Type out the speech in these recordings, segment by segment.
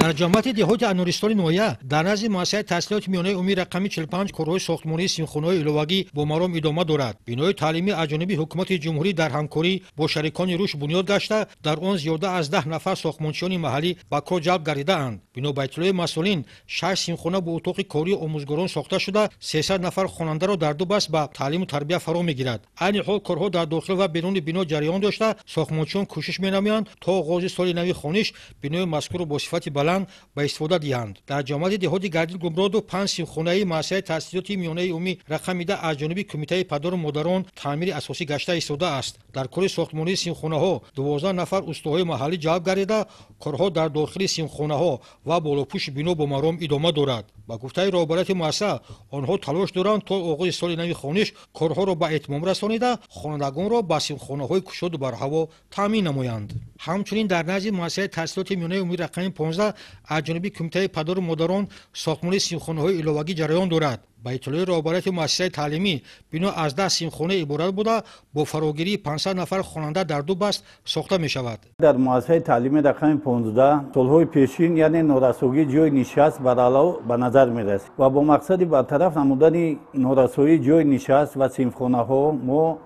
Дар ҷамоати деҳоти Ануристони ноҳия дар назди муассисаи таҳсилоти миёнаи умумии рақами 45 корҳои сохтмонии синфхонаҳои иловагӣ бо маром идома дорад. Бинои таълимӣ аз ҷониби ҳукумати ҷумҳурӣ дар ҳамкорӣ бо шарикони рушд бунёд гашта, дар он зиёда аз 10 нафар сохтмончиёни маҳаллӣ ба кор ҷалб гардидаанд. Бино ба иттилои масъулин, 6 синфхона бо утоқи кории омӯзгорон сохта шуда, 300 нафар хонандаро дар ду баст ба таълиму тарбия фаро мегирад. Айни ҳол корҳо дар дохил ва беруни бино ҷараён дошта, сохтмончиён кӯшиш менамоянд то оғози соли нави хониш бинои мазкурро бо сифати баланд ба истифода диҳанд. Дар ҷамоати деҳоти Гардил Гумродов 5 синфхонаи муассисаи таҳсилоти миёнаи умумӣ рақами 10 аз ҷониби кумитаи падару модарон таъмири асосӣ гашта истодааст. Дар кори сохтмонии синфхонаҳо 12 нафар устоҳои маҳаллӣ ҷалб гардида, корҳо дар дохили синфхонаҳо ва болопӯши бино бо маром идома дорад. Ба гуфтаи роҳбарияти муассиса, онҳо талош доранд то оғози соли нави хониш корҳоро ба итмом расонида, хонандагонро ба синфхонаҳои кушоду барҳаво таъмин намоянд. Ҳамчунин дар назди муассисаи таҳсилоти миёнаи умумии рақами 15 аз ҷониби кумитаи падару модарон сохтмони синфхонаҳои иловагӣ ҷараён дорад. Ба иттилои роҳбарияти муассисаи таълимӣ, бино аз 10 синфхона иборат буда, бо фарогирии 500 нафар хонанда дар ду баст сохта мешавад. Дар муассисаи таълимии рақами 15 солҳои пешин, яъне норасоии ҷойи нишаст барало ба назар мерасид ва бо мақсади бартараф намудани норасоии ҷойи нишаст ва синфхонаҳо мо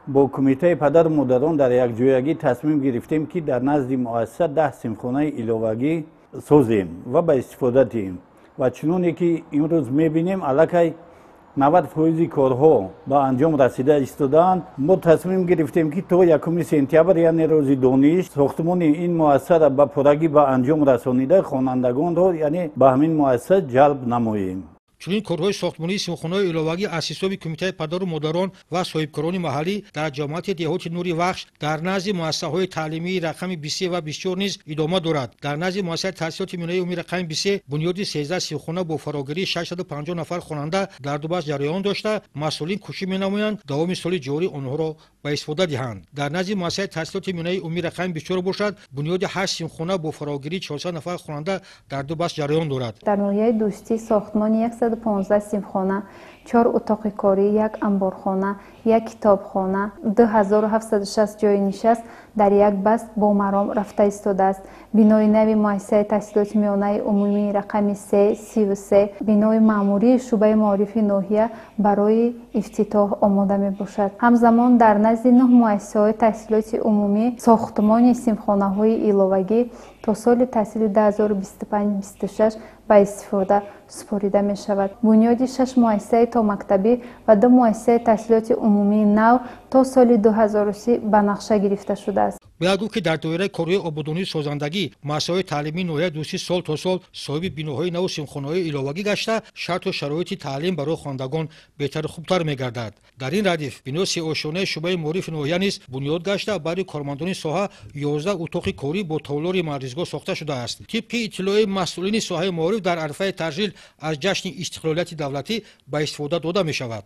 бо кумитаи падару модарон дар якҷоягӣ тасмим гирифтем, ки дар назди муассиса 10 синфхонаи иловагӣ созем ва ба истифода диҳем. Ва чуноне ки имрӯз мебинем, аллакай 90% корҳо ба анҷом расида истодаанд. Мо тасмим гирифтем, ки то 1 сентябр, яъне рӯзи дониш, сохтмони ин муассисаро ба пуррагӣ ба анҷом расонида, хонандагонро яъне ба ҳамин муассиса ҷалб намоем. Чунин корҳои сохтмонии синфхонаҳои иловагӣ аз ҳисоби кумитаи падару модарон ва соҳибкорони маҳаллӣ дар ҷамоати деҳоти Нури Вахш дар назди муассисаҳои таълимии рақами 23 ва 24 низ идома дорад. Дар назди муассисаи таҳсилоти миёнаи умумии рақами 23 бунёди 13 синфхона бо фарогирии 650 нафар хонанда дар ду баст ҷараён дошта, масъулин кӯшиш менамоянд давоми соли ҷорӣ онҳоро ба истифода диҳанд. Дар назди муассисаи таҳсилоти миёнаи умумии рақами 24 бошад, бунёди 8 синфхона бо фарогирии 400 нафар хонанда дар ду баст ҷараён дорад. Дар ноҳияи Дӯстӣ сохтмони 115 синфхона, 4 утоқи корӣ, 1 амборхона, 1 китобхона, 2760 ҷойи нишаст дар як баст бо маром рафта истодааст. Бинои нави муассисаи таҳсилоти миёнаи умумии рақами 3, 33, бинои маъмурии шӯъбаи маорифи ноҳия барои ифтитоҳ омода мебошад. Ҳамзамон дар назди 9 муассисаҳои таҳсилоти умумӣ сохтмони синфхонаҳои иловагӣ то соли таҳсили 2025-26 ба истифода супорида мешавад. Бунёди 6 муассисаи томактабӣ ва 2 муассисаи таҳсилоти умумии нав то соли 2030 ба нақша гирифта шудааст. Бояд гуфт, ки дар доираи корҳои ободонии созандагӣ муассисаҳои таълимии ноҳияи Дӯстӣ сол то сол соҳиби биноҳои наву синфхонаҳои иловагӣ гашта, шарту шароити таълим барои хонандагон беҳтару хубтар мегардад. Дар ин радиф бинои сеошёнаи шӯъбаи маорифи ноҳия низ бунёд гашта, барои кормандони соҳа 11 утоқи корӣ бо толори мадрисгоҳ сохта шудааст. Тибқи иттилои масъулини соҳаи маориф, дар арфаи таҷлил аз ҷашни истиқлолияти давлатӣ ба истифода дода мешавад.